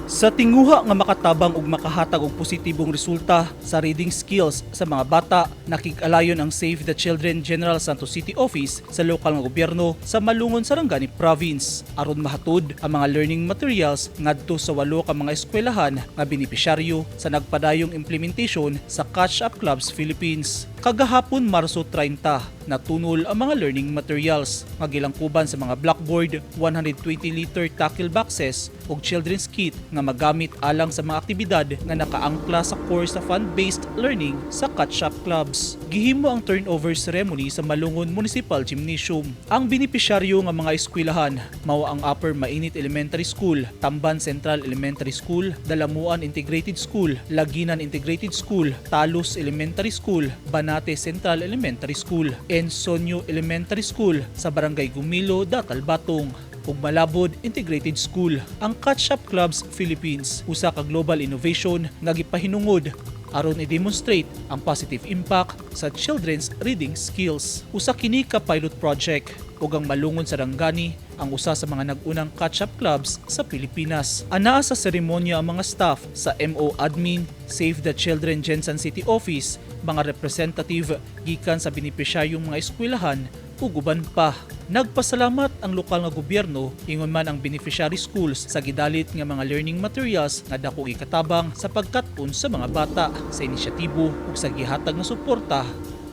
Sa tinguha nga makatabang ug makahatag og positibong resulta sa reading skills sa mga bata, nakig-alayon ang Save the Children General Santos City Office sa lokal nga gobyerno sa Malungon, Sarangani Province aron mahatod ang mga learning materials ngadto sa walo ka mga eskwelahan nga benepisyaryo sa nagpadayong implementation sa Catch Up Clubs Philippines. Kagahapon, Marso 30, natunol ang mga learning materials nga gilangkuban sa mga blackboard, 120-liter tackle boxes ug children's kit nga magamit alang sa mga aktibidad nga nakaangkla sa core sa fun-based learning sa Catch Up Clubs. Gihimo ang turnover ceremony sa Malungon Municipal Gymnasium. Ang benepisyaryo nga mga eskwelahan mao ang Upper Mainit Elementary School, Tamban Central Elementary School, Dalamuan Integrated School, Laginan Integrated School, Talus Elementary School, Banate Central Elementary School, Ensonyo Elementary School sa Barangay Gumilo, Datal Batong, ug Malabod Integrated School. Ang Catch Up Clubs Philippines, usa ka global innovation nga gipahinungod aron i-demonstrate ang positive impact sa children's reading skills. Usa kini ka pilot project ug ang Malungon, Sarangani ang usa sa mga nag-unang catch-up clubs sa Pilipinas. Anaa sa seremonya ang mga staff sa MO Admin, Save the Children Gensan City Office, mga representative gikan sa benepisyaryong mga eskwelahan ug uban pa. Nagpasalamat ang lokal nga gobyerno ingon man ang beneficiary schools sa gidalit nga mga learning materials nga dako ikatabang sa pagkat-on sa mga bata sa inisyatibo ug sa gihatag nga suporta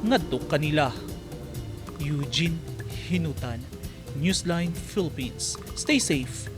ngadto kanila. Eugene Hinutan, Newsline Philippines. Stay safe.